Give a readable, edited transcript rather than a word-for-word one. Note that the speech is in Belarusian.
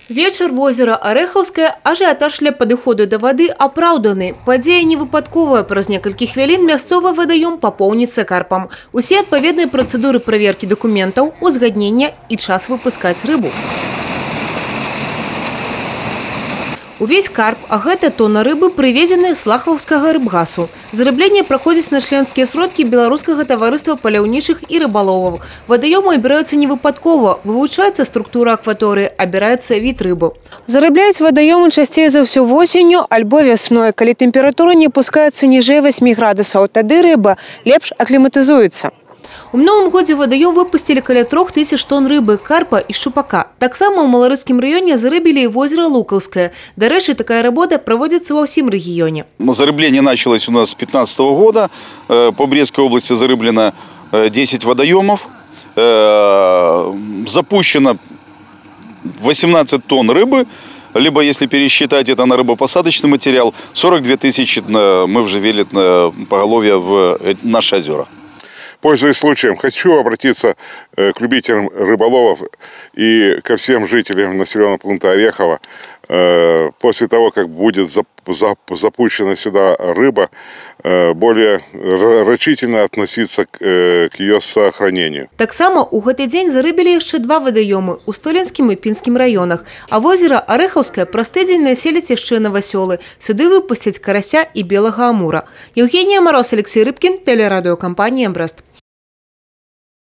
Вечар возера Арэхаўскае, ажыятаж ля падыходу да вады апраўданы. Падзея не выпадковая. Праз некалькі хвілін мясцовы вадаём папоўніцца карпам. Усе адпаведныя працэдуры праверкі дакументаў, узгаднення і час выпускаць рыбу. Увесь карп, а гэта тона рыбы, прывезены з Лахаўскага рыбгасу. Зарыбленне праходзіць на членскія сродкі Беларускага таварыства паляўнічых і рыбаловаў. Вадаёмы абіраюцца не выпадкова, вывучаецца структура акваторыі, абіраецца від рыбы. Зарыбляюць вадаёмы часцей за ўсё восенню альбо вясной, калі тэмпература не опускаецца ніжэй 8 градусаў, тады рыба лепш акліматызуецца. У мінулым годзе вадаём выпусцілі каля 3000 тонн рыбы, карпа і шчупака. Таксама ў Маларыцкім раёне зарыбілі і возера Лукаўскае. Дарэчы, такая работа праводзіцца ва ўсім рэгіёне. Зарыбление началось у нас с 2015 года. По Брестской области зарыблено 10 водоемов. Запущено 18 тонн рыбы. Либо, если пересчитать это на рыбопосадочный материал, 42 тысячи мы вживили поголовье в наши озера. Пользуясь случаем, хочу обратиться к любителям рыболовов и ко всем жителям населенного пункта Орехово. После того, как будет запущена сюда рыба, более рачительно относиться к ее сохранению. Таксама у гэты дзень зарыбілі яшчэ два вадаёмы ў Столінскім і Пінскім раёнах. А возера Арэхаўскае праз тыдзень населяць яшчэ навасёлы. Сюды выпусцяць карася і белага амура. Евгения Мороз, Алексей Рыбкин, тэлерадыёкампанія «Брест».